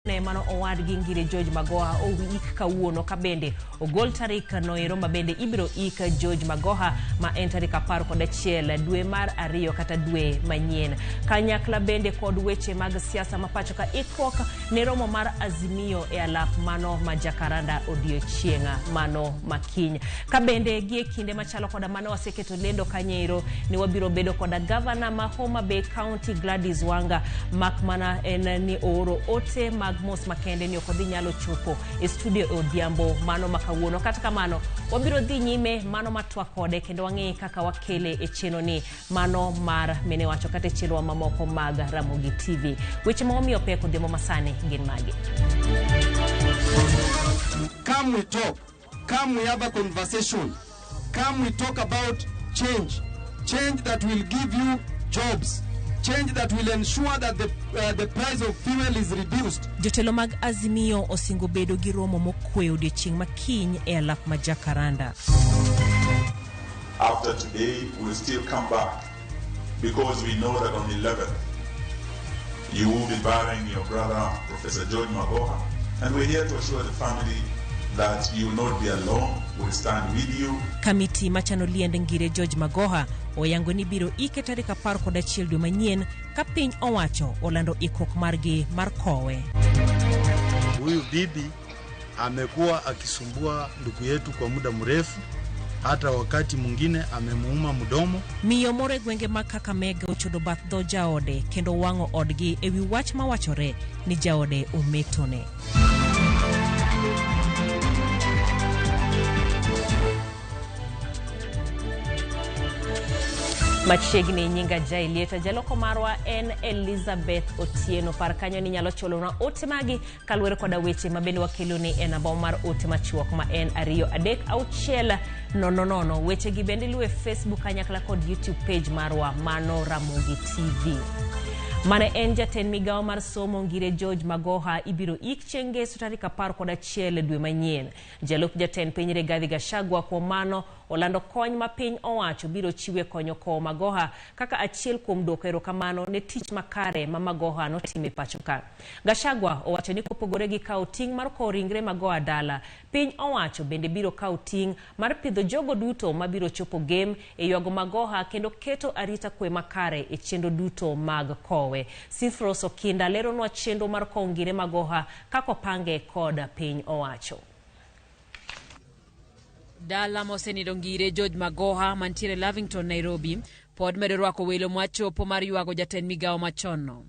Ne mano owadgi Ngire George Magoha oik kawuono ka bende ogol tarik noero ma bende ibiro ik George Magoha ma en tarik 11 dwe mar 2 kata dwe manyien. Kanyakla bende kod weche mag siasa ma pacho ka ikruok ne romo mar Azimio e alap mano ma Jacaranda odiochieng' mano makiny. Ka bende gie kinde machalo koda mano waseketo lendo kanyeiro ni wabiro bedo koda gavana ma Homa Bay County Gladys Wanga, mak mana en ni ooro ote mag mos makende ni ok odhi nyalo chopo e studio e odhiambo mano ma kawuono. Kata kamano wabiro dhi nyime mano matwak kode kendo wang'e kaka wakele e chenro ni mano mar mine wacho kata e chenro mamoko mag Ramogi TV. Weche ma wamiyo pek odhiambo masani gin magi. Come we talk, come we have a conversation, come we talk about change, change that will give you jobs, change that will ensure that the price of fuel is reduced. Jotelo mag Azimio osingo bedo gi romo mokwe odiochieng' makiny e alap ma Jacaranda. After today, we'll still come back because we know that on the 11th, you will be burying your brother, Professor George Magoha, and we're here to assure the family that you will not be alone, we'll stand with you. Kamiti machano liend Ngire George Magoha oyango ni biro ike tarik 11 dwe manyien ka piny owacho olando ikruok margi mar kowe. Huyu bibi amekuwa akisumbua ndugu yetu kwa muda mrefu, hata wakati mwingine amemuuma mdomo. Miyo moro e gwenge mag Kakamega ochodo bath dho jaode kendo wang'o odgi ewi wach mawachore ni jaode ometone. Machiegni nyinga Jailieta, jaloko marwa en Elizabeth Otieno. Par kanyo ni nyalo chulonwa ote magi kaluwore koda weche ma bende wakeloni e namba mar ote machuok ma en 2 3 6 0 0. Weche gi bende luwe Facebook kanyakla kod YouTube page marwa mano Ramogi TV. Mane en jatend migawo mar somo Ngire George Magoha ibiro ik chieng' ngeso tarik 11 dwe manyien. Jalup jatend piny Rigathi Gachagua kuom mano olando kony ma piny owacho biro chiwe konyo kowo Magoha kaka achiel kuom duoko erokamano ne tich makare ma Magoha notimo e pacho ka. Gachagua owacho ni kopogore gi kawo ting' mar kowo ringre Magoha dala, piny owacho bende biro kawo ting' mar pidho jogo duto mabiro chopo Gem e ywago Magoha kendo keto arita kwe makare e chenro duto mag kowe. Sifros Okinda leronwa chenro mar kowo Ngire Magoha kaka opange kod piny owacho. Dala mosenindo Ngire George Magoha mantiere Lavington, Nairobi, pod medo rwako welo mwachopo mar ywago jatend migawo machonno.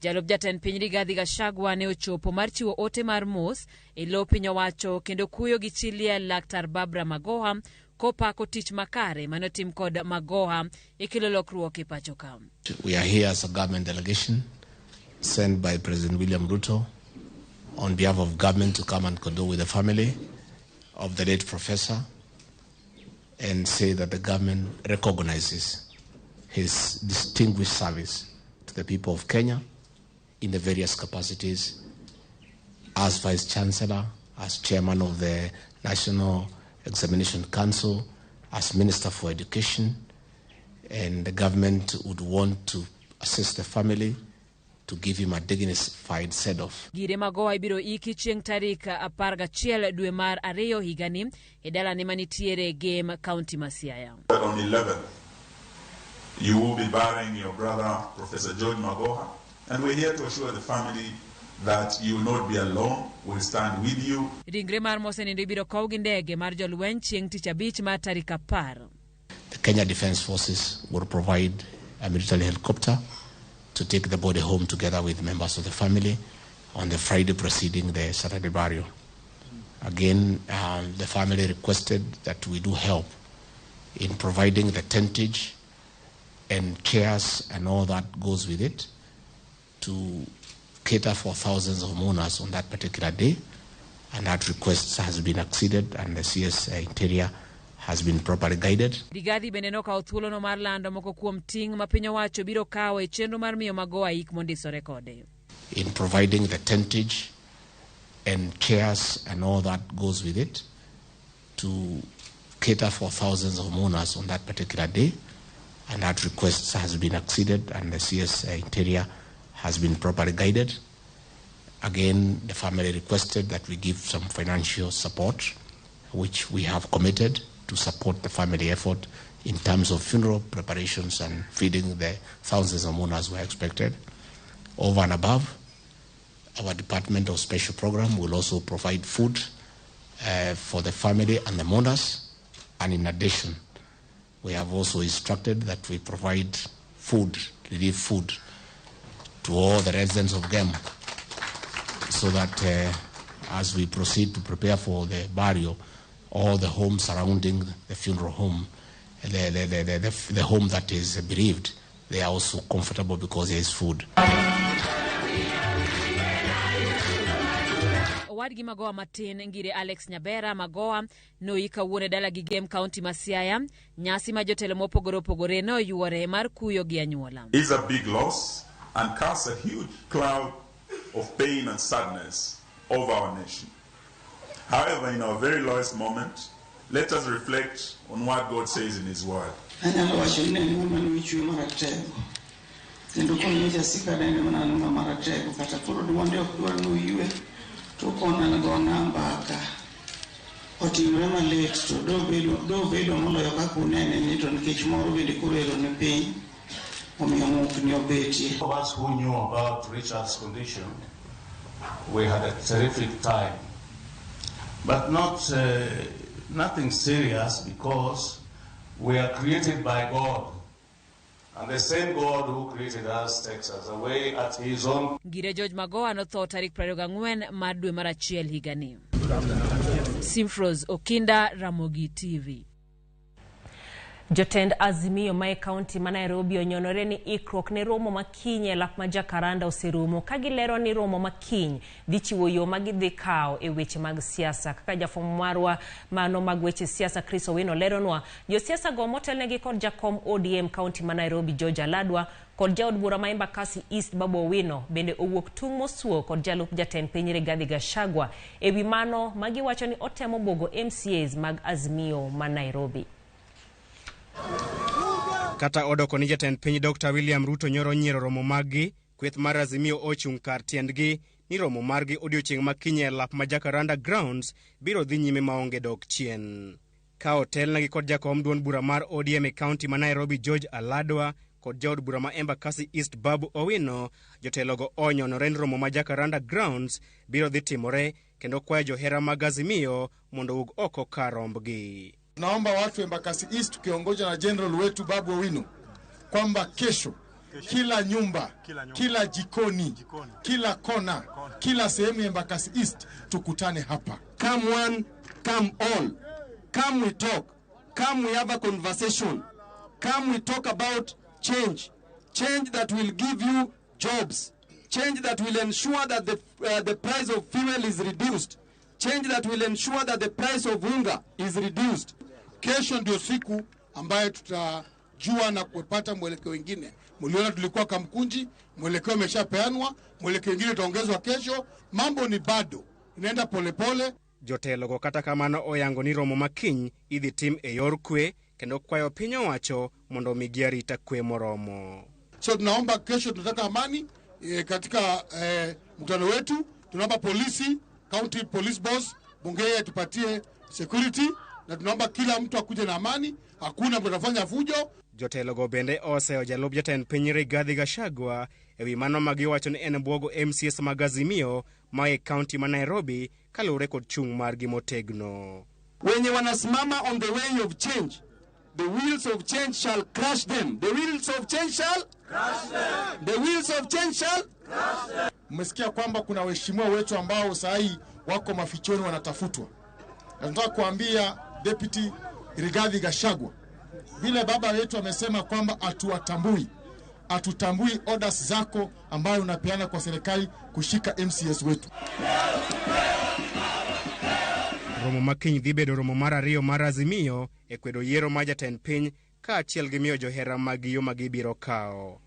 Jalup jatend piny Rigathi Gachagua ne ochopo mar chiwo ote mar mos e lo piny owacho kendo kuyo gi chi liel Laktar Barbara Magoha kopako tich makare mane otim kod Magoha e kelo lokruok e pacho ka. We are here as a government delegation sent by President William Ruto on behalf of government to come and condole with the family of the late professor and say that the government recognizes his distinguished service to the people of Kenya in the various capacities as Vice Chancellor, as Chairman of the National Examination Council, as Minister for Education, and the government would want to assist the family to give him a dignified send-off. Ngire Magoha ibiro iki chieng' tarik 11 dwe mar 2 higani e dalane manitiere Gem, County ma Siaya. On the 11th, you will be burying your brother, Professor George Magoha, and we're here to assure the family that you will not be alone, we'll stand with you. Ringre mar mosenindo ibiro kow gi ndege mar jolweny chieng' tich abich mar tarik 10. The Kenya Defence Forces will provide a military helicopter to take the body home together with members of the family on the Friday preceding the Saturday burial. Again, the family requested that we do help in providing the tentage and chairs and all that goes with it to cater for thousands of mourners on that particular day, and that request has been acceded and the CS Interior has been properly guided. Rigathi bende nokawo thuolono mar lando moko kuom ting' ma piny owacho biro kawo e chenro mar miyo Magoha ik mondisore kode. In providing the tentage and chairs and all that goes with it to cater for thousands of mourners on that particular day, and that request has been acceded and the CS Interior has been properly guided. Again, the family requested that we give some financial support, which we have committed to support the family effort in terms of funeral preparations and feeding the thousands of mourners who are expected. Over and above, our Department of Special Program will also provide food for the family and the mourners. And in addition, we have also instructed that we provide food, relief food, to all the residents of Gem, so that as we proceed to prepare for the burial, all the homes surrounding the funeral home, the home that is bereaved, they are also comfortable because there is food. Owadgi Magoha matin Ngire Alex Nyabera Magoha noyik kawuono e dalagi Gem County ma Siaya. Nyasi ma jotelo mopogore opogore ne oyuore mar kuyo gi anyuola. Is a big loss and casts a huge cloud of pain and sadness over our nation. However, in our very lowest moment, let us reflect on what God says in His Word. Anyalo wacho ni ne en ng'ama nochwe maratego kendo konyo jasika ne en mana ng'ama maratego kata koro duonde ok dwar ni oywe to kona gona mbaka otimore malit to dobedo moloyo kaka unene ni to nikech moro bende koro ero ni piny omiyo ng'ukni obetie. Of us who knew about Richard's condition, we had a terrific time, but not nothing serious, because we are created by God, and the same God who created us takes us away at His own. Ngire George Magoha notho tarik 24 mar dwe mar achiel higani. Simfros Okinda, Ramogi TV. Jotend Azimio mae kaunti ma Nairobi onyonore ni ikruok ne romo ma kiny e lap ma Jacaranda oserumo ka gilero ni romo ma kiny dhi chiwo yo ma gidhi kawo e weche mag siasa. Kaka jafwambo marwa mano mag weche siasa Chris Owino leronwa, josiasa go motelnegi kod jakom ODM kaunti ma Nairobi George Aladwa kod jaod bura ma Embakasi East Babu Owino bende owuok tung' mosuo kod jalup jatend piny Rigathi Gachagua ewi mano magiwacho ni otemo buogo MCAs mag Azimio ma Nairobi. Kata odoko ni jatend piny Dr. William Ruto nyoro nyiero romo maggi, kweth mar Azimio ochung' kar tiendgi ni romo margi odiochieng' ma kiny e lap ma Jacaranda Grounds biro dhi nyime maonge dok chien. Ka otelnegi kod jakom duond bura mar ODM e kaunti ma Nairobi George Aladwa kod jaod bura ma Embakasi East Babu Owino, jotelogo onyonore ni romo ma Jacaranda Grounds biro dhi timore kendo kwayo johera mag Azimio mondo owuog oko kar rombgi. Tunaomba watu Embakasi East tukiongozwa na general wetu Babu Owino kwamba kesho kila nyumba, kila jikoni, kila kona, kila sehemu ya Embakasi East tukutane hapa. Come one, come all. Come we talk. Come we have a conversation. Come we talk about change. Change that will give you jobs. Change that will ensure that the price of fuel is reduced. Change that will ensure that the price of unga is reduced. Kesho ndio siku ambayo tutajua na kupata mwelekeo mwingine. Mliona tulikuwa Kamkunji, mwelekeo umeshapeanwa, mwelekeo mwingine utaongezwa kesho. Mambo ni bado inaenda polepole. Jotelogo kata kamano oyango ni romo ma kiny idhi tim e yor kwe kendo kwayo piny owacho mondo omigi arita kwe moromo. So tunaomba kesho, tunataka amani katika mkutano wetu. Tunaomba polisi, county police boss Bungei tupatie security, na tunaomba kila mtu akuje na amani, hakuna mtu atafanya fujo. Jotelogo bende oseyo jalup jatend piny Rigathi Gachagua ewi mano ma giwacho ni en buogo MCAs mag Azimio ma e kaunti ma Nairobi kaluwore kod chung' margi motegno. Wenye wanasimama on the way of change, the wheels of change shall crush them. The wheels of change shall crush them. The wheels of change shall crush them. Mmesikia kwamba kuna waheshimiwa wetu ambao saa hii wako mafichoni wanatafutwa. Na tunataka kuambia Deputy Rigathi Gachagua, vile baba wetu amesema kwamba hatuwatambui, hatutambui orders zako ambayo unapeana kwa serikali kushika MCAs wetu. Romo ma kiny dhi bedo romo mar ariyo mar Azimio e kwedo yiero mar jatend piny kaachiel gi miyo johera mag yo ma gibiro kawo.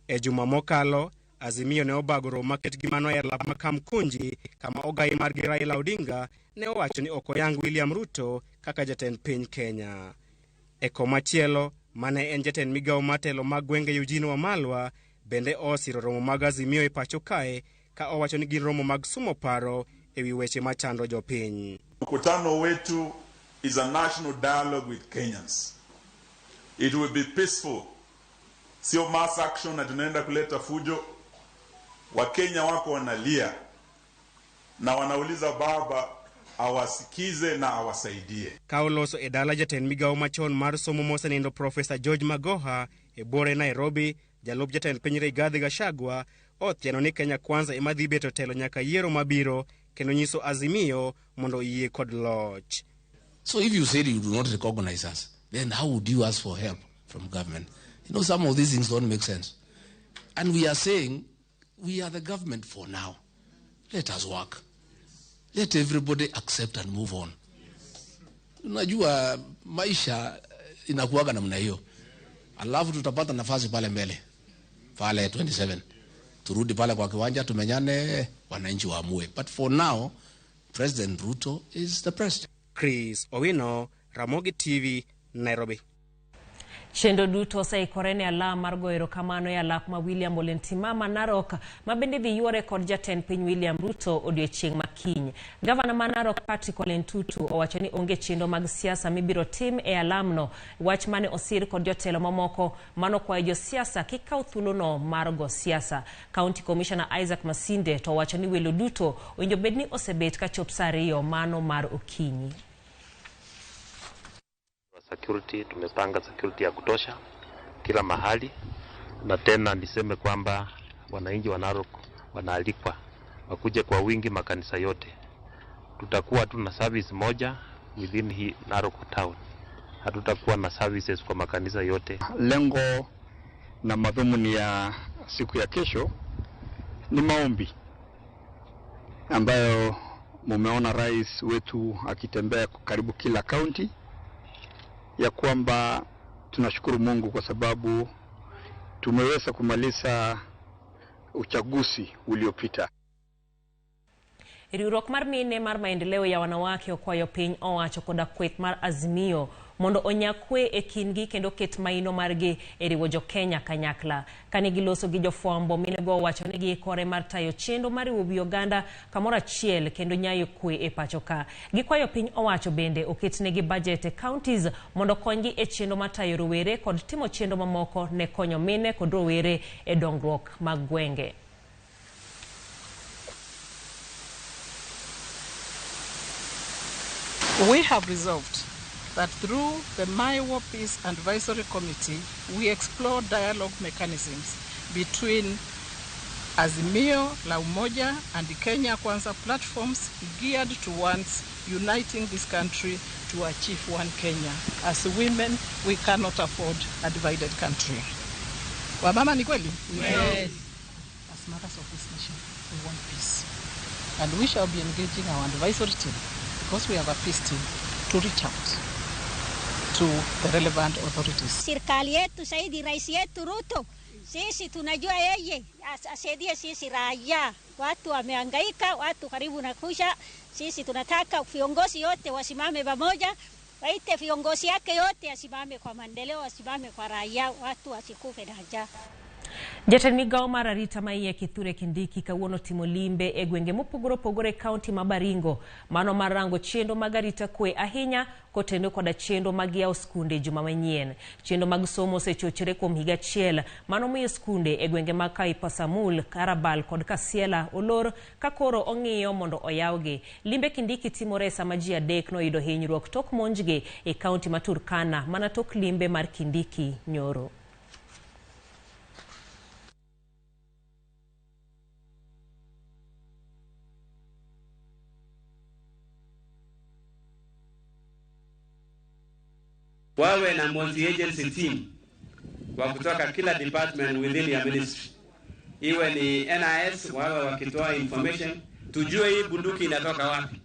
E juma mokalo, Azimio ne obago romo maket gi mano e lap ma Kamkunji kama ogai margi Raila Odinga ne owacho ni ok oyang William Ruto kaka jatend piny Kenya. E komachielo, mane en jatend migawo mar telo mag gwenge Eugene Wamalwa bende osiro romo mag Azimio e pacho kae ka owacho ni gin romo mag sumo paro ewi weche machando jopiny. Mkutano wetu is a national dialogue with Kenyans. It will be peaceful. Sio mass action na tunaenda kuleta fujo. Wakenya wako wanalia na wanauliza baba awasikize na awasaidie. Ka oloso e dala jatend migawo machon mar somo mosenindo Profesa George Magoha e buore Nairobi, jalup jatend piny Rigathi Gachagua othiano ni Kenya Kwanza ema dhi beto telo nyaka yiero mabiro kendo nyiso Azimio mondo oyie kod loch. So if you said you do not recognize us, then how would you ask for help from government? You know, some of these things don't make sense. And we are saying we are the government for now. Let us work. Let everybody accept and move on. Unajua maisha inakuwaga namna hiyo. Alafu tutapata nafasi pale mbele. Pale 27. Turudi pale kwa kiwanja tumenyane, wananchi waamue. But for now, President Ruto is the president. Chris Owino, Ramogi TV, Nairobi. Chenro duto oseikore ne alam mar goyo erokamano e alap ma William Ole Ntimama Narok, ma bende dhi yuore kod jatend piny William Ruto odiochieng' ma kiny. Gavana ma Narok Patrick Ole Ntutu owacho ni onge chenro mag siasa mibiro tim e alamno, wach mane osir kod jotelo mamoko manokwayo josiasa kik kaw thuolono mar go siasa. County Commissioner Isaac Masinde to owacho ni welo duto owinjo bed ni osebet kachop saa 2 mano mar okinyi. Security, tumepanga security ya kutosha kila mahali, na tena niseme kwamba wananchi wa Narok wanaalikwa wakuje kwa wingi makanisa yote. Tutakuwa tuna service moja within hii Narok town, hatutakuwa na services kwa makanisa yote. Lengo na madhumuni ya siku ya kesho ni maombi ambayo mumeona rais wetu akitembea karibu kila county, ya kwamba tunashukuru Mungu kwa sababu tumeweza kumaliza uchaguzi uliopita. Riwruok mar mine mar maendeleo ya wanawake okwayo piny owacho koda kweth mar Azimio mondo onya kwe e kindgi kendo ket maino margi e riwo jo-Kenya kanyakla. Kane giloso gi jofwambo, minego owacho ni giikore mar tayo chenro mar riwo wi oganda kamoro achiel kendo nyayo kwe e pacho ka. Gikwayo piny owacho bende oketnegi budget e counties mondo konygi e chenro mar tayo rowere kod timo chenro mamoko ne konyo mine kod rowere e dongruok mag gwenge. We have resolved that through the Maiwa Peace Advisory Committee, we explore dialogue mechanisms between Azimio la Umoja and the Kenya Kwanza platforms geared towards uniting this country to achieve one Kenya. As women, we cannot afford a divided country. Wamama ni kweli? Yes. As mothers of this nation, we want peace. And we shall be engaging our advisory team, because we have a peace team, to reach out to the relevant authorities. Serikali yetu saidi, rais yetu Ruto, sisi tunajua yeye asaidie sisi raia. Watu wamehangaika, watu karibu na kusha. Sisi tunataka viongozi yote wasimame pamoja, waite viongozi yake yote asimame kwa maendeleo, asimame kwa raia, watu wasikufe na njaa. Jatend migawo mar arita maiye Kithure Kindiki kawuono timo limbe e gwenge mopogore opogore e kaunti ma Baringo, mano mar rango chenro mag arita kwe ahinya koteno koda chenro mag yawo skunde juma manyien. Chenro mag somo osechochore kuom higa achiel, mano miyo skunde e gwenge mag Kaipasamul, Karabal kod Kasiela olor ka koro ong'iyo mondo oyawgi. Limbe Kindiki timore sama ji 3 noyudo hinyruok tok monjgi e kaunti ma Turkana mana tok limbe mar Kindiki nyoro. Wawe na multi-agency team wa kutoka kila department within your ministry. Iwe ni NIS, wawe wakitoa information, tujue hii bunduki inatoka wapi,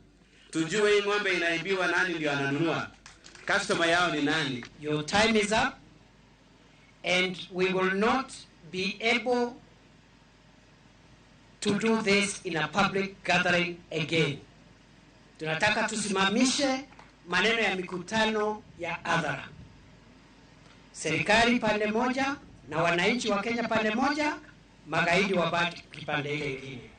tujue hii ng'ombe inaibiwa nani ndio ananunua, customer yao ni nani. Your time is up and we will not be able to do this in a public gathering again. Tunataka tusimamishe maneno ya mikutano ya hadhara. Serikali pande moja na wananchi wa Kenya pande moja, magaidi wabaki pande ile ingine.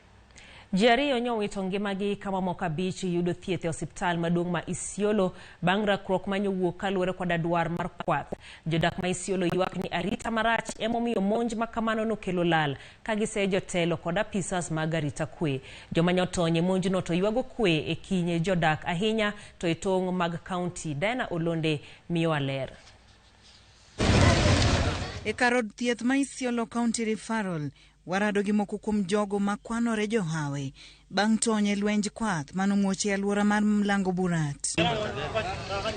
Ji ariyo nyowito ngimagi ka mamoko 5 yudo thieth e osiptal maduong' ma Isiolo bang' rakruok manyowuok kaluwore koda dwar mar kwath. Jodak ma Isiolo ywak ni arita marach emomiyo monj ma kamano nokelo lal ka giseye jotelo kod apisas mag arita kwe. Joma nyotony e monjno to ywago kwe e kinye jodak ahinya to e tong' mag kaunti. Diana Olonde miyowa ler. E kar od thieth ma Isiolo County Referral, warado gi moko kuom jogo ma kwanore johawe bang' tony e lwenj kwath manomuoch e alwora mar Mlango Burat.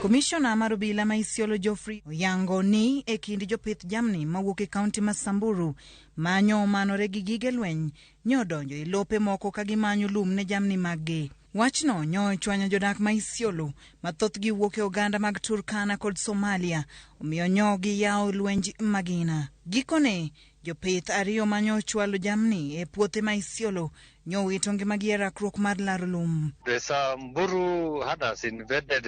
Komishona mar obila ma Isiolo Geoffrey oyango ni e kind jopith jamni mawuok e kaunti ma Samburu manyo omanore gi gige lweny nyodonjo e lope moko ka gimanyo lum ne jamni maggi. Wachno nyo ochwanyo jodak ma Isiolo ma thothgi wuok e oganda mag Turkana kod Somalia, omiyo nyo giyawo lwenj magina. Gikone, jopith ariyo manyo ochwalo jamni e puothe ma Isiolo nyowito ngimagi e rakruok mar laro lum. The Samburu herders invaded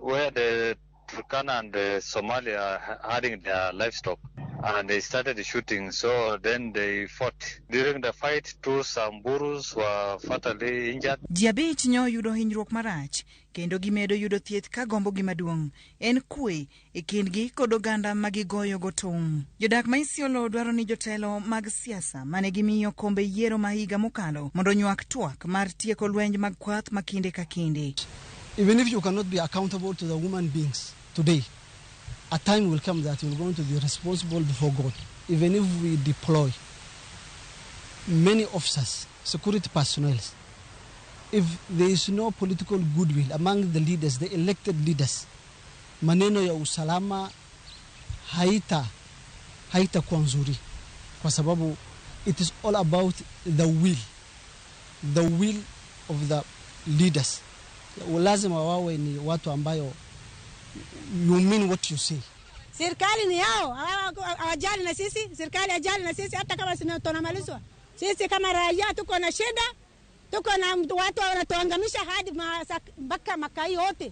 where the Turkana and the Somalia are herding their livestock, and they started shooting. So then they fought. During the fight, 2 Samburus were fatally injured. Ji 5 nyo yudo hinyruok marach kendo gimedo yudo thieth ka gombogi maduong' en kwe e kindgi kod oganda ma gigoyogo tong'. Jodak ma Isiolo dwaro ni jotelo mag siasa mane gimiyo kombe yiero ma higa mokalo mondo onywak twak mar tieko lwenj mag kwath ma kinde ka kinde. Even if you cannot be accountable to the human beings today, a time will come that you're going to be responsible before God. Even if we deploy many officers, security personnel, if there is no political goodwill among the leaders, the elected leaders, maneno ya usalama haitakuwa nzuri, kwa sababu it is all about the will of the leaders. Lazima wawe ni watu ambayo you mean what you say. Serikali ni yao, hawajali na sisi, serikali hajali na sisi hata kama tunamalizwa. Sisi kama raia tuko na shida, tuko na watu wanatuangamisha hadi mpaka makai yote.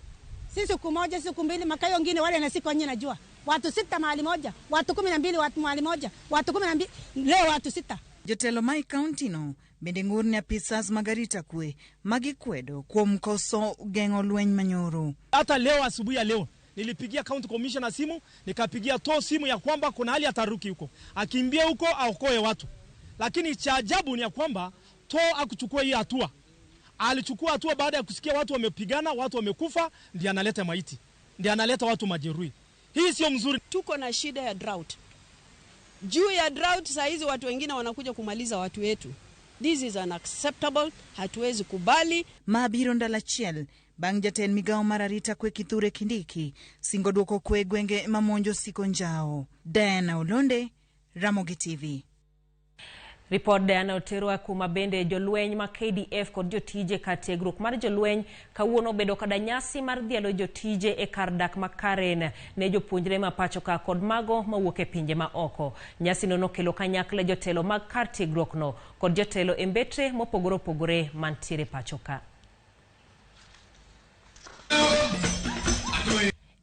Sisi siku moja, siku mbili, makai wengine wale na siku nyingine najua. Watu 6 mahali moja, watu 12 watu mahali moja, watu 12 leo watu 6. Jotelo ma kaunti no bende ng'ur ne apisas mag arita kwe magikwedo kuom koso geng'o lweny manyoro. Hata leo asubuhi ya leo nilipigia county commissioner simu, nikapigia to simu ya kwamba kuna hali ya taharuki huko, akimbie huko aokoe watu. Lakini cha ajabu ni ya kwamba to hakuchukua hii hatua. Alichukua hatua baada ya kusikia watu wamepigana, watu wamekufa, ndiye analeta maiti, ndiye analeta watu majeruhi. Hii sio mzuri. Tuko na shida ya drought. Juu ya drought saa hizi watu wengine wanakuja kumaliza watu wetu. This is unacceptable, hatuwezi kubali. Mabiro ndalo achiel bang' jatend migao mar arita kwe Kithure Kindiki singo duoko kwe gwenge mamonjo siko njao. Diana Olonde, Ramogi TV. Ripod Diana oterwa kuma bende jolweny ma KDF kod jotije kar tiegruok mar jolweny kawuono obedo koda nyasi mar dhialo jotije e kar dak ma Karen ne jopuonjre ma pacho ka kod mago mawuok e pinje ma oko. Nyasino nokelo kanyakla jotelo mag kar tiegruokno kod jotelo e mbetre mopogore opogore mantiere pacho ka.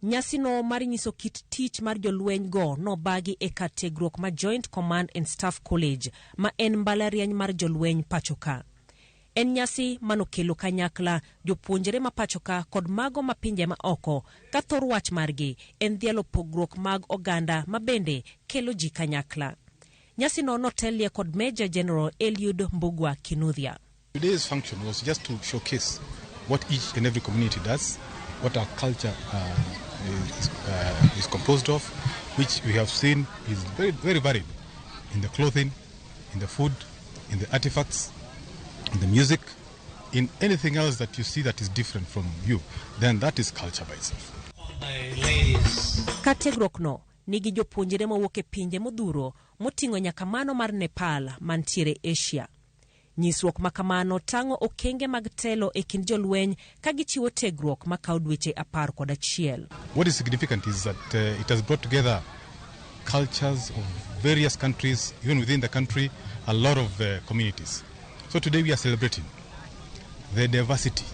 Nyasino mar nyiso kit tich mar jolweny go nobagi e kar tiegruok ma Joint Command and Staff College ma en mbalariany mar jolweny pacho ka. En nyasi manokelo kanyakla jopuonjre ma pacho ka kod mago ma pinje ma oko ka thor wach margi en dhialo pogruok mag oganda ma bende kelo ji kanyakla. Nyasino notelie kod Major General Eliud Mbugua Kinuthia. Today's function was just to showcase what each and every community does, what our culture is composed of, which we have seen is very, very varied in the clothing, in the food, in the artifacts, in the music, in anything else that you see that is different from you, then that is culture by itself. Kar tiegruok no nigi jopuonjre mowuok e pinje modhuro moting'o nyaka mano mar Nepal mantiere Asia. Nyisruok makamano tang'o okenge mag telo e kind jolweny ka gichiwo tiegruok makawo dweche 11. What is significant is that it has brought together cultures of various countries, even within the country, a lot of communities. So today we are celebrating the diversity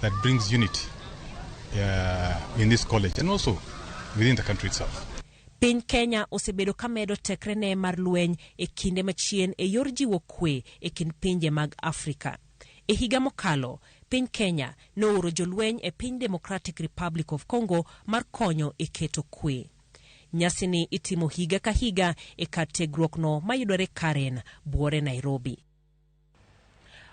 that brings unity in this college and also within the country itself. Piny Kenya osebedo ka medo tekrene mar lweny e kinde machien e yor jiwo kwe e kind pinje mag Afrika. E higa mokalo, piny Kenya nooro jolweny e piny Democratic Republic of Congo mar konyo e keto kwe. Nyasini itimo higa ka higa e kar tiegruokno mayudore Karen, buore Nairobi.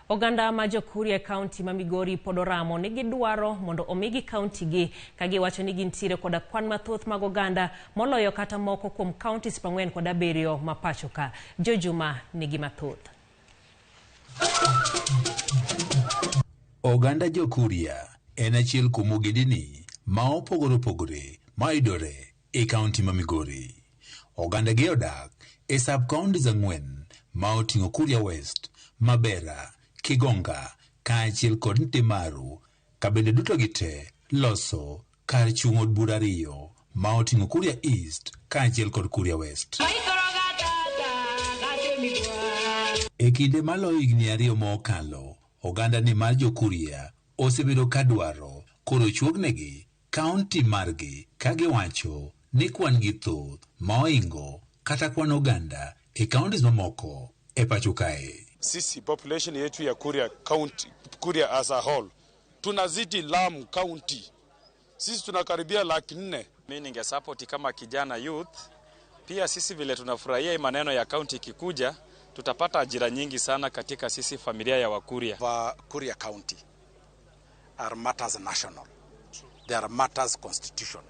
Oganda ma Jokuria e kaunti ma Migori pod oramo ni gidwaro mondo omigi kaunti gi ka giwacho ni gintiere koda kwan mathoth mag oganda moloyo kata moko kuom counties 47 ma pacho ka. Jojuma nigi mathoth. Oganda Jokuria en achiel kuom ogendini ma opogore opogore mayudore e kaunti ma Migori. Oganda gi odak e sub-counties 4 ma oting'o Kuria West, Mabera, Kigonga kaachiel kod Ntimaru, ka bende duto gite loso kar chung' od bura 2 ma oting'o Kuria East kaachiel kod Kuria West. E kinde maloyo higni 2 mokalo, oganda ni mar Jokuria osebedo ka dwaro koro chuognegi kaunti margi ka giwacho ni kwan gi thoth ma oingo kata kwan oganda e counties mamoko e pacho kae. Sisi population yetu ya Kuria County, Kuria as a whole tunazidi Lamu County, sisi tunakaribia 400,000. Mimi ninge support kama kijana youth, pia sisi vile tunafurahia maneno ya county ikikuja, tutapata ajira nyingi sana katika sisi familia ya Wakuria. Kuria County are matters national. They are matters constitution.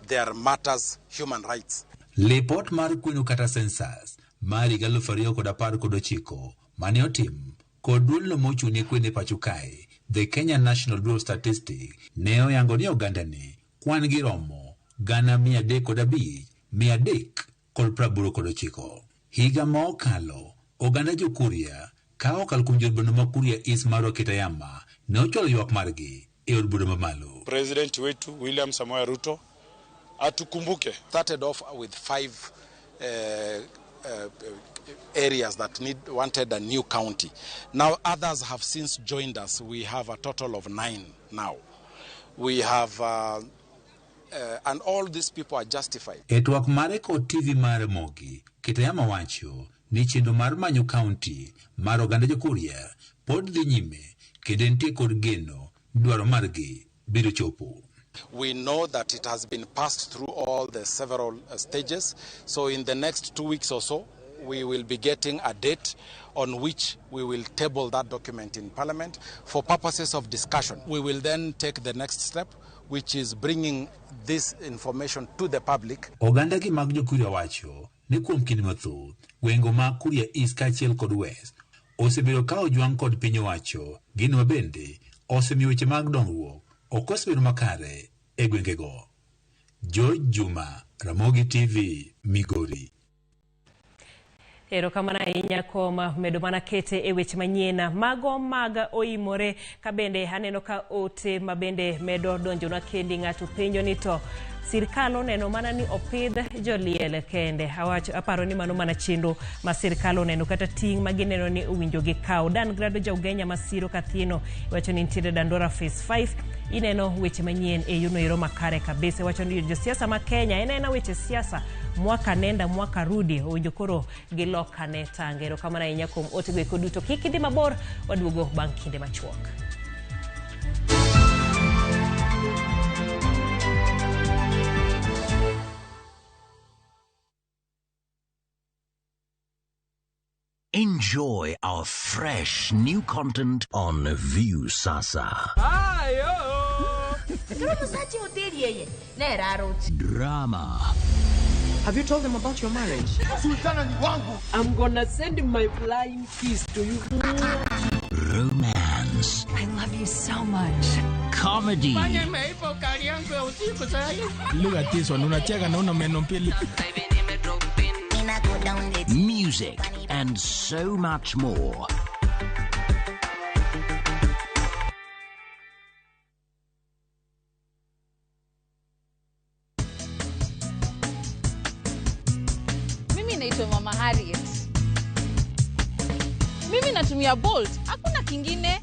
They are matters human rights. Lipot mar kweno kata census mar higa 2019 mane otim kod duolno mochung'ne kwene pacho kae, The Kenya National Bureau of Statistics, ne oyango ni oganda ni kwan gi romo 305,389. Higa ma okalo, oganda Jokuria ka okalo kuom jood bura ma Kuria East Marwa Kitayama ne ochwalo ywak margi e od bura mamalo. President wetu William Samoei Ruto atukumbuke. Started off with 5 areas that wanted a new county. Now others have since joined us. We have a total of 9 now. We have and all these people are justified. E twak mare kod TV mar Ramogi, Kitayama wacho ni chenro mar manyo kaunti mar oganda Jokuria pod dhi nyime kendo entie kod geno dwaro margi biro chopo. We know that it has been passed through all the several stages. So in the next 2 weeks or so, we will be getting a date on which we will table that document in Parliament for purposes of discussion. We will then take the next step, which is bringing this information to the public. Oganda gi mag Jokuria wacho ni kuom kinde mathoth, gwenge ma Kuria East kaachiel kod West osebedo ka ojwang' kod piny owacho, gino mabende osemiyo weche mag dongruok ok osebedo makare e gwengego. George Juma, Ramogi TV, Migori. Erokamano ahinya kuom medo mana kete e weche manyien mago mag oimore ka bende aneno ka ote mabende medo donjonwa kendi. Ng'ato penjo ni to sirkal oneno mana ni opidh joliel kende. Awacho aparo ni mano mana chenro ma sirkal oneno kata ting' ma gineno ni owinjo gikaw. Dan Grado ja Ugenya Masiro Kathieno iwacho ni nitiere Dandora Phase 5. Ineno weche manyien e yono ero makare kabisa. Iwacho ni josiasa ma Kenya en weche siasa mwaka nenda mwaka rudi owinjo koro gilokane tange. Erokamano ahinya kuom otego eko duto. Kik idhi mabor, waduogo bang' kinde machuok. Enjoy our fresh new content on Viusasa. Drama. Have you told them about your marriage? Sultana ni wangu. I'm gonna send my flying kiss to you. Romance. I love you so much. Comedy. Look at this one. Unacheka na una meno mbili. Music and so much more. Mimi naitwa Mama Harriet. Mimi natumia Bolt, hakuna kingine.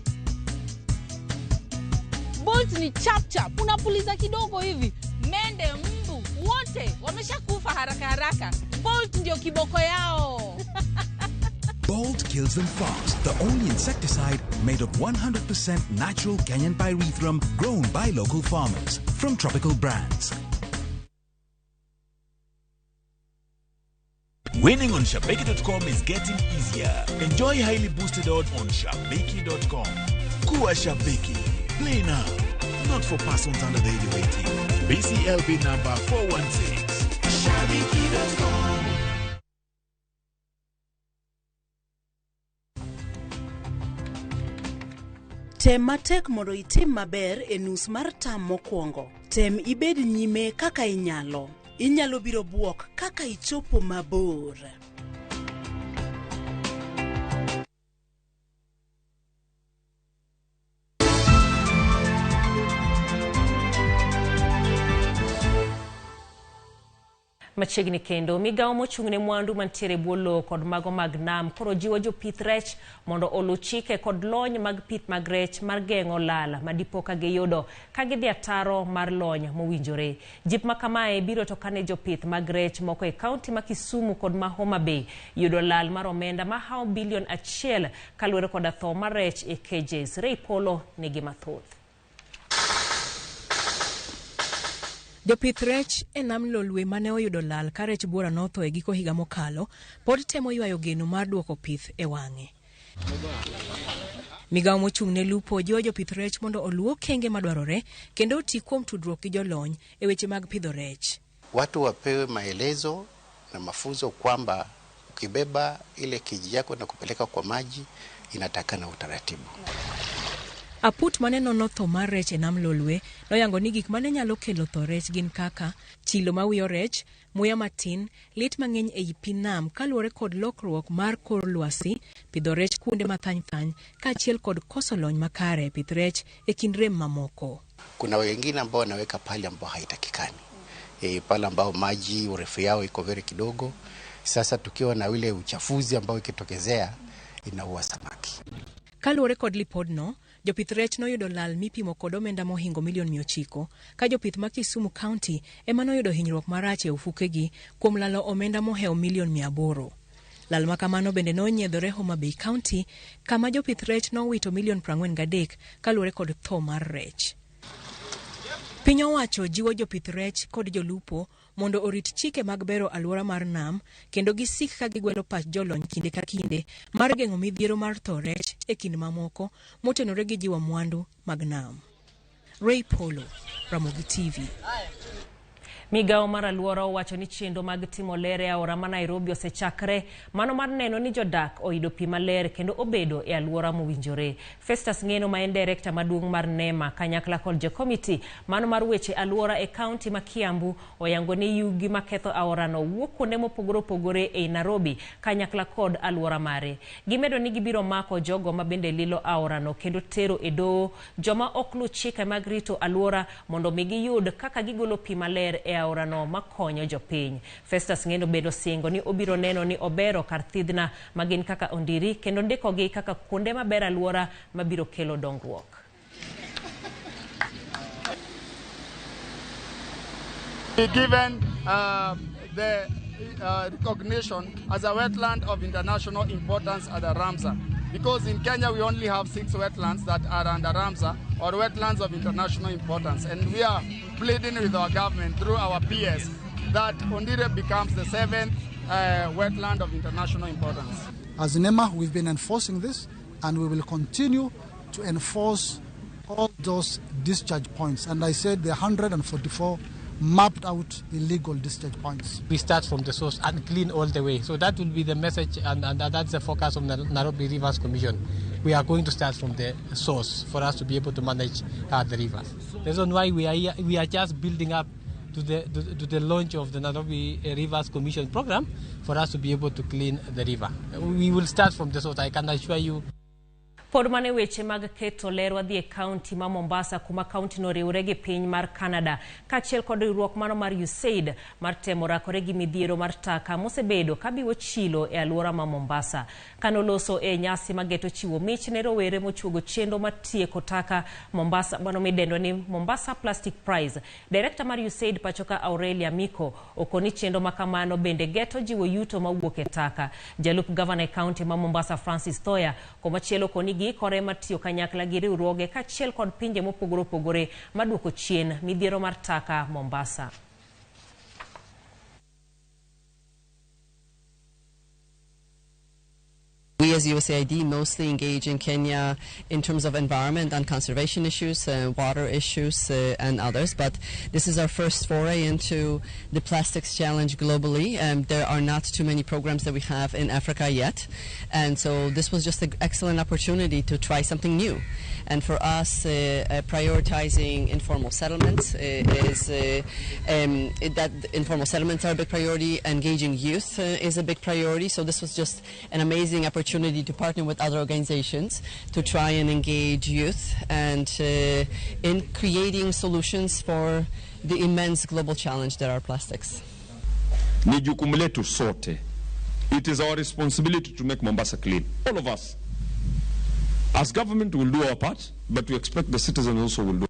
Bolt ni chap chap, unapuliza kidogo hivi, mende mbu Wote wameshakufa haraka haraka. Bolt ndio kiboko yao. Bolt kills them fast. The only insecticide made of 100% natural Kenyan pyrethrum grown by local farmers from Tropical Brands. Winning on Shabiki.com is getting easier. Enjoy highly boosted odds on Shabiki.com. Kuwa Shabiki. Play now. Not for persons under the age of 18. BCLB number 416. Shabiki.com. Tem matek mondo itim maber e nus mar tam mokwongo. Tem ibed nyime kaka inyalo. Inyalo biro buok kaka ichopo mabor. Machiegni kendo, migawo mochung' ne mwandu mantiere e bwo lowo kod mago mag nam koro jiwo jopith rech mondo oluw chike kod lony mag pith mag rech mar geng'o lal ma dipo ka giyudo ka gidhi ataro mar lony mowinjore. Jip ma kamae biro to kane jopith mag rech moko e kaunti ma Kisumu kod ma Homa Bay yudo lal mar omenda mahawo bilion 1 kaluwore koda tho mar rech e cages. Ray Polo nigi mathoth. Jopith rech e nam Lolwe mane oyudo lal ka rech buora notho e giko higa mokalo pod temo ywayo geno mar duoko pith e wang'e. Migawo mochung' ne lupo jiwo jopith rech mondo oluw okenge madwarore kendo oti kuom tudruok gi jolony e weche mag pidho rech. Watu wapewe maelezo na mafunzo kwamba ukibeba ile kiji yako na kupeleka kwa maji inatakana utaratibu. Aput mane nono tho mar rech e nam Lolwe noyango ni gik mane nyalo kelo tho rech gin kaka chilo mawiyo rech, muya matin, lit mang'eny ei pi nam kaluwore kod lokruok mar kor lwasi, pidho rech kuonde mathany thany kaachiel kod koso lony makare e pith rech e kind rem mamoko. Kuna wengine ambao wanaweka pale ambao haitakikani, pale ambao maji urefu yao iko very kidogo. Sasa tukiwa na ile uchafuzi ambao ikitokezea inaua samaki. Kaluwore kod lipodno, jopith rech noyudo lal mipimo kod omenda mohingo milion 900 ka jopith ma Kisumu County ema noyudo hinyruok marach e ofukegi kuom lalo omenda mohewo milion 800. Lal ma kamano bende nonyiedhore Homa Bay County kama jopith rech nowito milion 43 kaluwore kod tho mar rech. Piny owacho jiwo jopith rech kod jolupo mondo orit chike mag bero alwora mar nam kendo gisik ka gigwelo pach jolony kinde ka kinde mar geng'o midhiero mar tho rech e kind mamoko motenore gi jiwo mwandu mag nam. Ray Polo, Ramogi TV. Migawo mar alwora owacho ni chenro mag timo ler e aora ma Nairobi osechakre, mano mar neno ni jodak oyudo pi maler kendo obedo e alwora mowinjore. Festus Ng'eno ma en direkta maduong' mar NEMA kanyakla kod jokomiti mano mar weche alwora e kaunti ma Kiambu oyango ni yugi maketho aorano wuok kuonde mopogore opogore ei Nairobi kanyakla kod alwora mare. Gimedo ni gibiro mako jogo ma bende lilo aorano kendo tero e doho joma ok luw chike mag rito alwora mondo mi giyud kaka gigolo pi maler e aorano makonyo jopiny. Festus Ng'eno bende osingo ni obiro neno ni obero kar thidhna magin kaka Ondiri kendo ndikogi kaka kuonde maber alwora mabiro kelo dongruok. Be given the recognition as a wetland of international importance at the Ramsar. Because in Kenya we only have 6 wetlands that are under Ramsar or wetlands of international importance. And we are pleading with our government through our PS that Ondiri becomes the 7th wetland of international importance. As NEMA, we've been enforcing this and we will continue to enforce all those discharge points. And I said the 144 mapped out illegal discharge points. We start from the source and clean all the way. So that will be the message, and that's the focus of the Nairobi Rivers Commission. We are going to start from the source for us to be able to manage the rivers. The reason why we are here, we are just building up to the launch of the Nairobi Rivers Commission program for us to be able to clean the river. We will start from the source, I can assure you. Pod mane weche mag keto ler wadhi e kaunti ma Mombasa kuma kaunti no riwre gi piny mar Canada kaachiel kod riwruok mano mar USAID mar temo rakore gi midhiero mar taka mosebedo kabiwo chilo e alwora ma Mombasa. Kanoloso e nyasi mageto chiwo mich ne rowere mochuogo chenro mar tieko taka Mombasa mano midendo ni Mombasa Plastic Prize. Direkta mar USAID pachoka Aurelia Miko okoni chenro makamano bende geto jiwo yuto mawuok e taka. Jalup gavana e kaunti ma Mombasa Francis Thoya komachielo okoni giikore mar tiyo kanyakla gi riwruoge kaachiel kod pinje mopogore opogore maduoko chien midhiero mar taka Mombasa. We as USAID mostly engage in Kenya in terms of environment and conservation issues, water issues, and others. But this is our first foray into the plastics challenge globally. There are not too many programs that we have in Africa yet. And so this was just an excellent opportunity to try something new. And for us, prioritizing informal settlements that informal settlements are a big priority. Engaging youth is a big priority. So this was just an amazing opportunity to partner with other organizations to try and engage youth and in creating solutions for the immense global challenge that are plastics. Ni jukumu letu sote. It is our responsibility to make Mombasa clean. All of us. As government will do our part, but we expect the citizens also will do.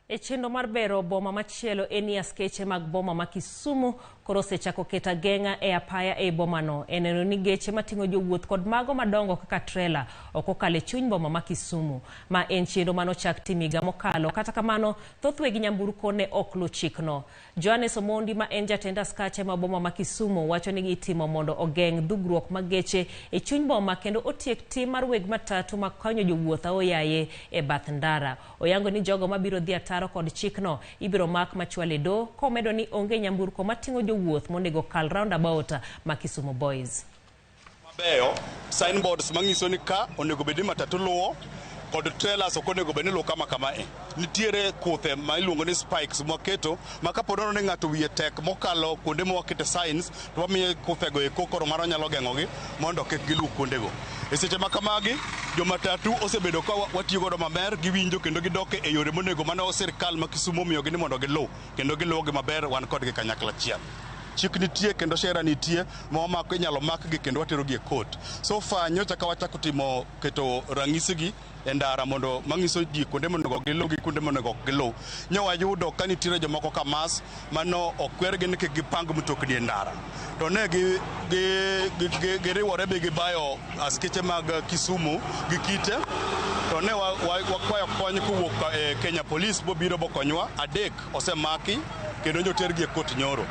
E chenro mar bero boma machielo en ni askeche mag boma ma Kisumu koro osechako keto ageng'a e apaya e bomano e neno ni geche mating'o jowuoth kod mago madongo kaka trela ok okal e chuny boma ma Kisumu. Ma en chenro manochak tim higa mokalo, kata kamano thoth weg nyamburko ne ok luw chikno. Johannes Omondi ma en jatend askache ma boma ma Kisumu wacho ni gitimo mondo ogeng' dhugruok mag geche e chuny boma kendo otiek tim mar weg matatu makonyo jowuoth aoyaye e bath ndara. Oyango ni jogo mabiro dhi ataro kod chikno ibiro mak machwal e doho, komedo ni onge nyamburko mating'o jowuoth monego kal roundabout ma Kisumu Boys. Mabeyo signboards manyiso ni ka onego bed ni matatu luwo kod trailers ok onego bed ni luwo kama kamae. Nitiere kuthe ma iluongo ni spikes mwaketo ma kapo nono ni ng'ato wiye tek mokalo kuonde mwakete signs to wamiye kuthego eko koro mano nyalo geng'ogi mondo kik giluw kuondego. E seche ma kamagi jomatatu osebedo ka watiyo godo maber, giwinjo kendo gidok e yore monego mane sirkal ma Kisumu omiyogi ni mondo giluw kendo giluwogi maber, wan kodgi kanyakla achiel. Chik nitie kendo shera nitie ma wamako inyalo makgi kendo waterogi e court. So far nyocha ka wachako timo keto ranyisigi e ndara mondo manyiso ji kuonde monego giluw gi kuonde monego ok giluw. Nyo wayudo ka nitiere jomoko ka mas mano okwergi ni kik gipang mtokni e ndara. To ne giriwore be gibayo askeche mag Kisumu gi kite. To ne wakwayo kony kowuok e Kenya Police bobiro bokonywa. 3 osemaki kendo nyotergi e court nyoro.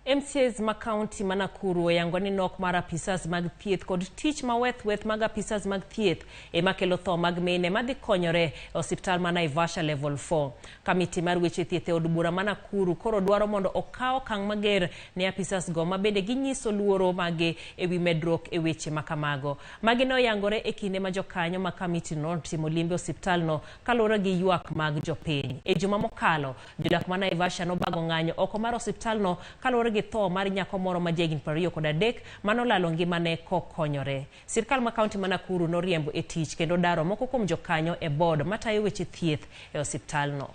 MCAs ma kaunti ma Nakuru oyango ni nok mar apisas mag thieth kod tich maweth-weth mag apisas mag thieth ema kelo tho mag mine madhi konyore e osiptal ma Naivasha Level 4. Kamiti mar weche thieth e od bura ma Nakuru koro dwaro mondo okaw okang' mager ne apisas go ma bende ginyiso luoro mage ewi medruok e weche makamago. Magi ne oyangore e kinde ma jokanyo ma kamiti no notimo limbe osiptalno kaluwore gi ywak mag jopiny. E juma mokalo, jodak ma Naivasha nobago ng'anyo oko mar osiptalno kaluwore gi tho mar nyako moro ma jahigni 23 manolalo ngimane kokonyore. Sirkal ma kaunti ma Nakuru noriembo e tich kendo daro moko kuom jokanyo e board matayo weche thieth e osiptalno.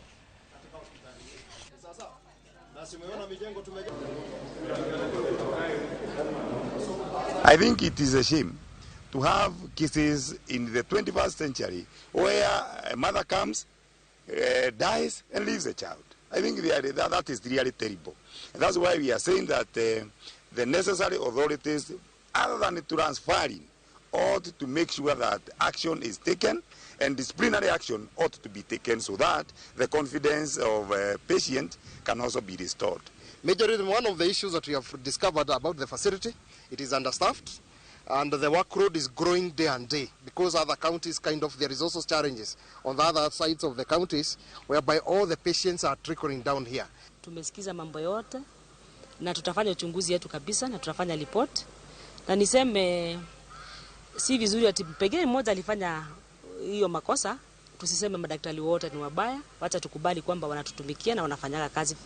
I think it is a shame to have cases in the 21st century where a mother comes, dies and leaves a child. I think that is really terrible. And that's why we are saying that the necessary authorities, other than transferring, ought to make sure that action is taken and disciplinary action ought to be taken so that the confidence of a patient can also be restored. Majorly, one of the issues that we have discovered about the facility, it is understaffed, and the workload is growing day and day because other counties kind of, there is also challenges on the other sides of the counties whereby all the patients are trickling down here. Tumesikiza mambo yote na tutafanya uchunguzi yetu kabisa na tutafanya report, na niseme si vizuri ati pengine mmoja alifanya hiyo makosa, tusiseme madaktari wote ni wabaya, wacha tukubali kwamba wanatutumikia na wanafanyaga kazi.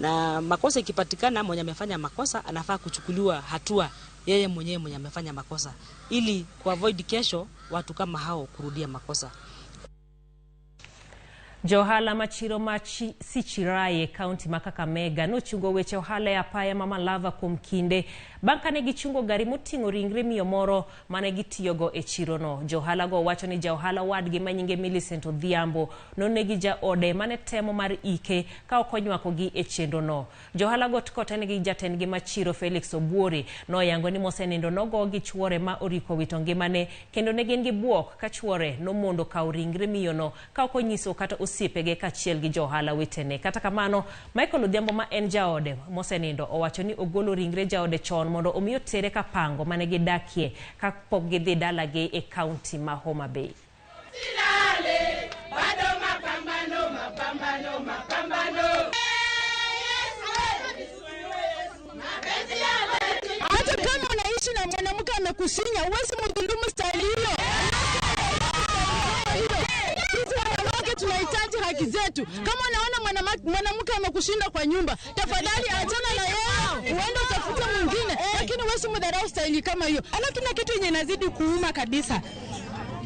Na makosa ikipatikana, mwenye amefanya makosa anafaa kuchukuliwa hatua yeye mwenyewe mwenye amefanya makosa, ili kuavoid kesho watu kama hao kurudia makosa. Johala machiro machi Sichiraye kaunti ma Kakamega nochungo weche ohala e apaya ma Malava kuom kinde bang' kane gichungo gari moting'o ringre miyo moro mane gitiyogo e chirono. Johala go wacho ni jaohala wadgi manyinge Millicent Odhiambo nonegi jaode mane temo mar ike ka ok onywakogi e chenrono. Johala go kotenegi jatendgi machiro Felix Obuori noyango ni mosenindo nogo gi chuore ma oriko wito ngimane kendo ne gin gi buok ka chuore nomondo kawo ringre miyono ka ok onyiso kata osiepege kaachiel gi johala wetene. Kata kamano, Michael Odhiambo ma en jaode mosenindo owacho ni ogolo ringre jaode chon mondo omi otere kapango mane gidakie kapok gidhi dalagi e kaunti ma Homa Bay. Hata kama unaishi na mwanamke amekusinya, huwezi mdhulumu staili hiyo. Tunahitaji haki zetu. Kama unaona mwanamke amekushinda kwa nyumba, tafadhali achana na yeye, uende utafute mwingine, lakini wewe mdharau staili kama hiyo. Alafu tuna kitu yenye inazidi kuuma kabisa.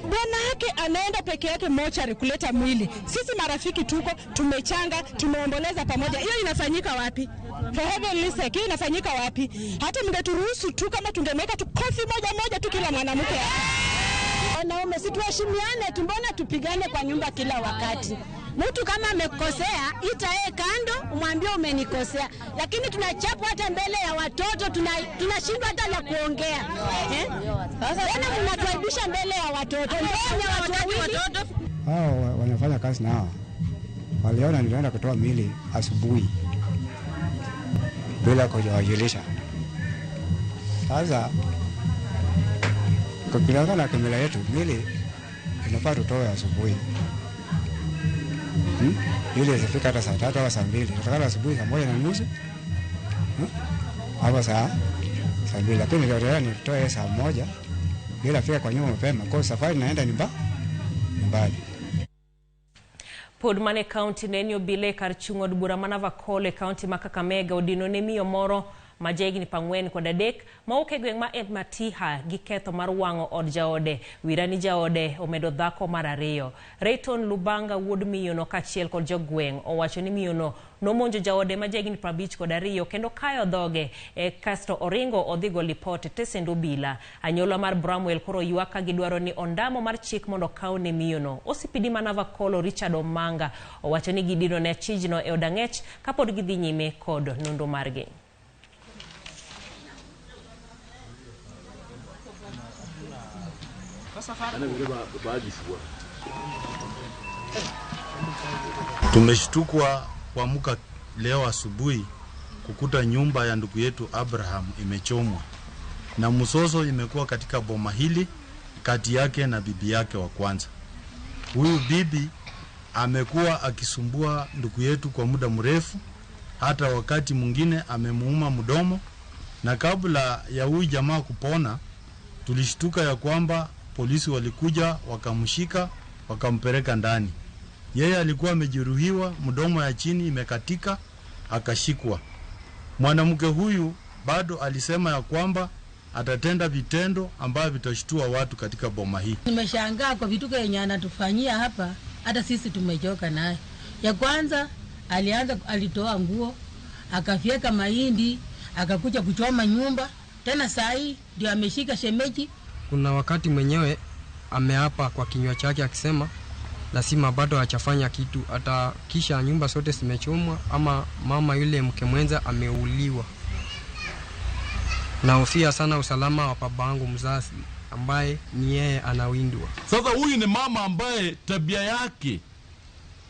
Bwana yake anaenda peke yake mochari kuleta mwili. Sisi marafiki tuko, tumechanga, tumeomboleza pamoja. Hiyo inafanyika wapi? For heavenly sake, hiyo inafanyika wapi? Hata mngeturuhusu tu, kama tungemweka tu kofi moja moja tu kila mwanamke. Wanaume si tuheshimiane tu, mbona tupigane kwa nyumba kila wakati? Mtu kama amekosea, ita yeye kando, umwambie umenikosea. Lakini tunachapwa hata mbele ya watoto, tunashindwa hata la kuongea. Sasa mnatuaibisha mbele ya watoto. Mbona watoto? Hao wanafanya kazi nao. Waliona nilienda kutoa mili asubuhi bila kuwajulisha. Sasa kulingana na kimila yetu, mili inafaa tutoe asubuhi. Ili isifike hata saa 3 au saa 2. Tutakala asubuhi saa 1:30. Hapo saa 2, lakini leo nitoe saa 1 bila fika kwa nyumba mapema kwa safari naenda ni mbali. Pod mane kaunti ne obile kar chung' od bura ma Navakole kaunti ma Kakamega odino ne miyo moro ma jahigni 43 mawuok e gweng' ma Matiha gi ketho mar wang'o od jaode. Wira ni jaode omedo dhako mar ariyo. Rayton Lubanga wuod miyono kaachiel kod jogweng' owacho ni miyono nomonjo jaode ma jahigni 52 kendo kayo dhoge kasto oringo odhi go lipot e tesend obila. Anyuola mar Bramwell koro ywak ka gidwaro ni ondamo mar chik mondo okaw ne miyono. OCPD ma Navakolo Richard Omanga owacho ni gidino ne achijno e od ang'ech kapod gidhi nyime kod nonro margi. Tumeshtukwa kuamka leo asubuhi kukuta nyumba ya ndugu yetu Abraham imechomwa, na mzozo imekuwa katika boma hili kati yake na bibi yake wa kwanza. Huyu bibi amekuwa akisumbua ndugu yetu kwa muda mrefu, hata wakati mwingine amemuuma mdomo, na kabla ya huyu jamaa kupona tulishtuka ya kwamba polisi walikuja wakamshika wakampeleka ndani. Yeye alikuwa amejeruhiwa, mdomo ya chini imekatika, akashikwa. Mwanamke huyu bado alisema ya kwamba atatenda vitendo ambavyo vitashtua watu katika boma hii. Nimeshangaa kwa vituko yenye anatufanyia hapa, hata sisi tumechoka naye. Ya kwanza alianza, alitoa nguo, akafyeka mahindi, akakuja kuchoma nyumba. Tena saa hii ndio ameshika shemeji. Kuna wakati mwenyewe ameapa kwa kinywa chake akisema lazima bado hajafanya kitu, hata kisha nyumba zote zimechomwa ama mama yule mke mwenza ameuliwa. Nahofia sana usalama wa babangu mzazi ambaye ni yeye anawindwa. Sasa huyu ni mama ambaye tabia yake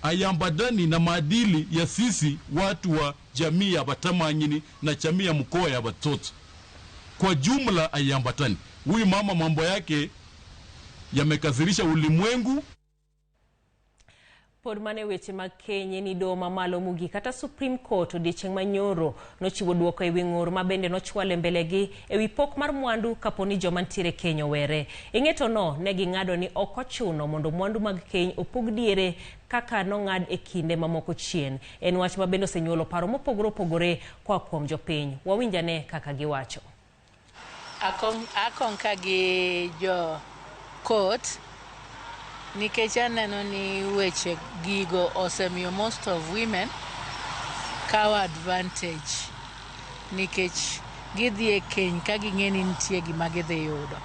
haiambatani na maadili ya sisi watu wa jamii ya Batamanyini na jamii ya mkoa ya Batoto. Kwa jumla haiambatani. Huyu mama mambo yake yamekasirisha ulimwengu. Pod mane weche mag keny ni doho mamalo mogik kata Supreme Court odiechieng' manyoro nochiwo duoko ewi ng'ur ma bende nochwal e mbelegi ewi pok mar mwandu kapo ni joma ntiere keny owere. E ng'eto no ne ging'ado ni ok ochuno mondo mwandu mag keny opog diere kaka nong'ad e kinde mamoko chien. En wach ma bende osenyuolo paro mopogore opogore koa kuom jopiny. Wawinjane kaka giwacho. Akon ka gi jo court nikech aneno ni weche gigo osemiyo most of women kawo advantage nikech gidhi e keny ka ging'e ni nitie gima gidhi yudo,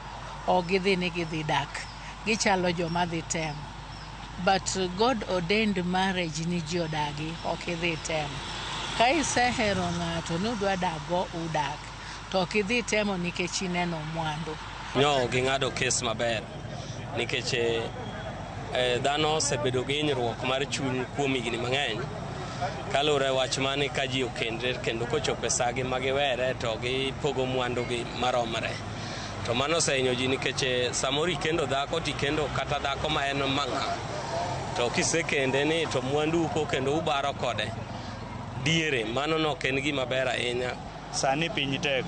ok gidhi ni gidhi dak, gichalo joma dhi temo. But God ordained marriage ni ji odagi, ok idhi temo. Ka isehero ng'ato ni udwa dak go, udak. To ok idhi temo nikech ineno mwandu. Nyo ging'ado kes maber nikech dhano osebedo gi hinyruok mar chuny kuom higni mang'eny kaluwore wach mani ka ji okendre kendo kochopo e sagi ma giwere to gipogo mwandugi maromre. To mano osehinyo ji nikech samoro ikendo dhako tikendo kata dhako ma en mang'a to kisekende ni to mwandu uko kendo ubaro kode diere, mano no ok en gima ber ahinya. Sani piny tek,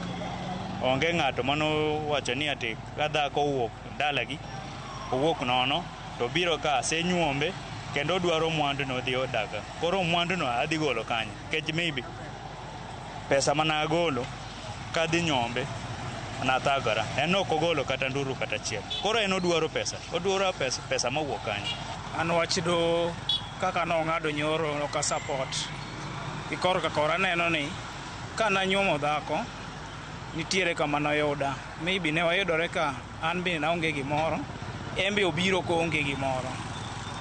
onge ng'ato manowacho ni ati ka dhako owuok dalagi owuok nono to biro ka asenyuombe kendo odwaro mwandu no odhi odaka. Koro mwandu no adhi golo kanye? Nikech maybe pesa mana agolo kadhi nyombe nathagora. En ok ogolo kata nduru kata achiel. Koro en odwaro pesa, odwaro pesa, pesa mowuok kanye? An wach do kaka nong'ado nyoro ok a support. Gi korka kora aneno ni kananyuomo dhako nitiere kama noyuda. Maybe ne wayudore ka an be naonge gimoro, en be obiro koonge gimoro.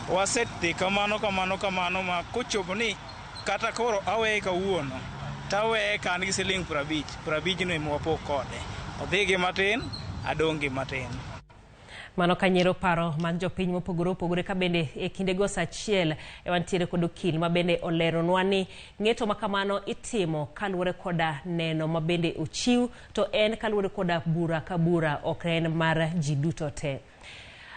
Wasedhi kamano kamano kamano ma kochopo ni kata koro aweye kawuono taweye ka an gi siling 50, 50 no ema wapog kode. Odhi gi matin, adong' gi matin. Mano kanyero paro mag jopiny mopogore opogore ka bende e kindego saa achiel e wantiere kod okil ma bende oleronwa ni ng'eto ma kamano itimo kaluwore koda neno ma bende ochiw to en kaluwore koda bura ka bura ok en mar ji duto te.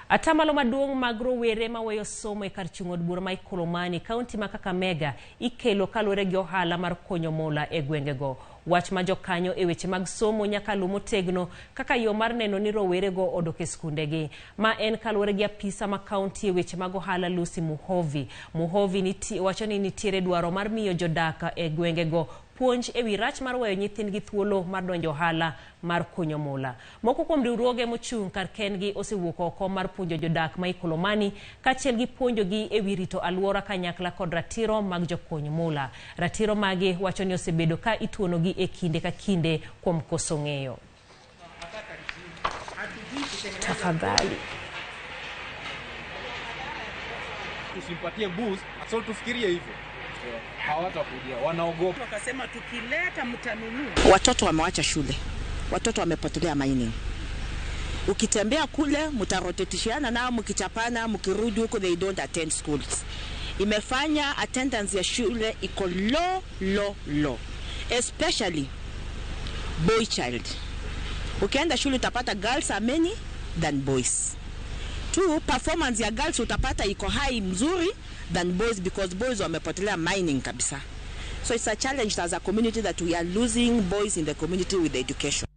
Atamalo maduong' mag rowere maweyo somo e kar chung' od bura ma Ikolomani, kaunti ma Kakamega ikelo kaluwore gi ohala mar konyo mula e gwengego. Wach ma jokanyo e weche mag somo nyaka luw motegno kaka yo mar neno ni rowerego odok e skundegi. Ma en kaluwore gi apisa ma kaunti e weche mag ohala Lucy Muhovi. Muhovi wacho ni nitiere dwaro mar miyo jodak e gwengego puonj ewi rach mar weyo nyithindgi thuolo mar donjo ohala mar kunyo mula. Moko kuom riwruoge mochung' kar kendgi osewuok oko mar puonjo jodak ma Ikolomani kaachiel gi puonjogi ewi rito alwora kanyakla kod ratiro mag jokuny mula. Ratiro magi wacho ni osebedo ka ituonogi e kinde ka kinde kuom koso ng'eyo. Tafadhali. Tusimpatie boost, so tufikirie hivyo. Hawatakuja, wanaogopa. Wakasema tukileta mtanunua. Watoto wamewacha shule, watoto wamepotelea mining. Ukitembea kule mtarotetishiana nao, mkichapana, mkirudi huko, they don't attend schools. Imefanya attendance ya shule iko low, low, low. Especially boy child. Ukienda shule utapata girls are many than boys. Two, performance ya girls utapata iko high mzuri than boys because boys wamepotelea mining kabisa. So it's a challenge as a community that we are losing boys in the community with education.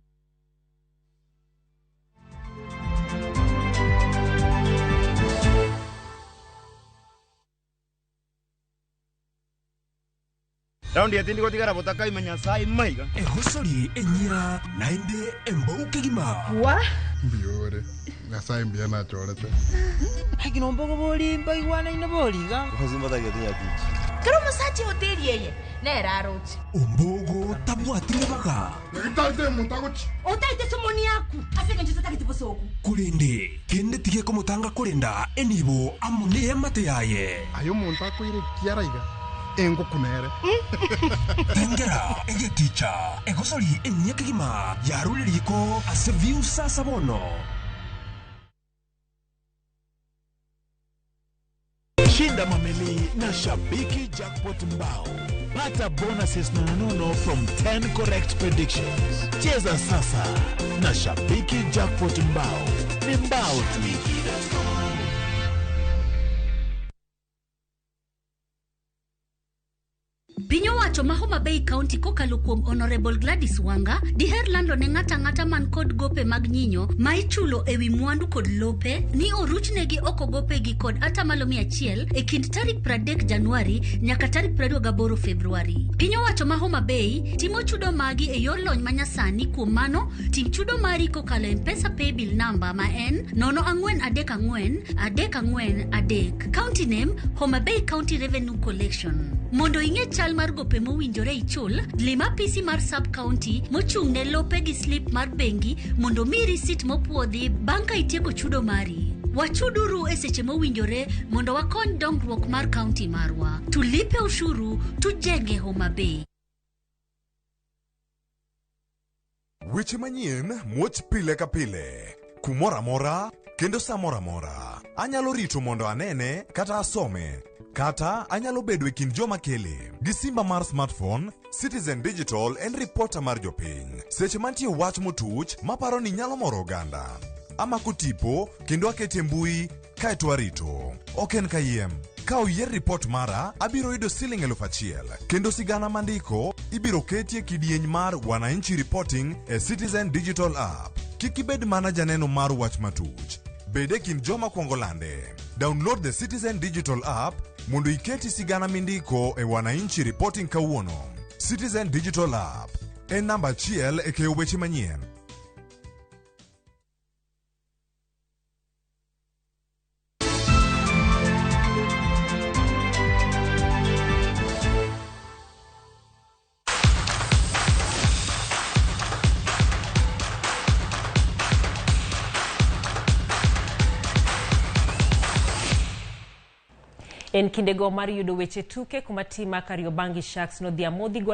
Raundi ya tindi gotigara botaka imenya sai maiga. Ehosori enyira naende embouke gima. Wa? Mbiore. Nyasaye mbia nachorete. Hakinombogo boli mbaigwana ina boliga. Hozimba getinya tich. Kero musachi hoteli yeye. Nera rochi. Ombogo tabwatire baga. Ngitate mutagochi. Otaite somoni yaku. Aseke nje tatagete bosoku. Kulinde kende tige komutanga kulenda enibo amune yamate yaye. Ayo muntu akwire kiaraiga. Engo kunere. Tengera egeticha egosori enyekigima yaruriko aseviu sasa bono. Shinda mameli na Shabiki Jackpot Mbao. Pata bonuses nonono from 10 correct predictions. Cheza sasa na Shabiki Jackpot Mbao. Ni mbao tu. Piny owacho ma Homa Bay County kokalo kuom Honorable Gladys Wanga diher lando ne ng'ato ang'ata man kod gope mag nyinyo ma ichulo ewi mwandu kod lope ni oruchnegi oko gopegi kod atamalo 100 e kind tarik 30 Januari nyaka tarik 28 Februari. Piny owacho ma Homa Bay timo chudo magi e yor lony manyasani kuom mano tim chudo mari kokalo e M-Pesa Paybill namba ma en 0434 343. County name Homa Bay County Revenue Collection. Mondo ing'e chal mar gope mowinjore ichul, lim apisi mar sub county mochung' ne lope gi slip mar bengi mondo omiyi risit mopuodhi bang' ka itieko chudo mari. Wachuduru e seche mowinjore mondo wakony dongruok mar kaunti marwa. Tulipe ushuru, tujenge Homa Bay. Weche manyien muoch pile ka pile, kumoro amora kendo sa moro amora. Anyalo rito mondo anene kata asome, kata anyalo bedo e kind joma kele. Gi simba mar smartphone, Citizen Digital en ripota mar jopiny. Seche mantie wach motuch maparo ni nyalo moro oganda. Amako tipo kendo akete e mbui kaeto arito. Ok en kayiem. Ka oyier ripot mara, abiro yudo siling 1000 kendo sigana mandiko ibiro ketie e kidieny mar Wananchi Reporting e Citizen Digital App. Kik ibed mana janeno mar wach matuch. Bed e kind joma kwongo lande. Download the Citizen Digital App mondo iketi sigana mindiko e Wananchi Reporting kawuono. Citizen Digital App en namba achiel e keyo weche manyien. En kindego mar yudo weche tuke kuma tim mar Kariobangi Sharks nodhi amodhi gol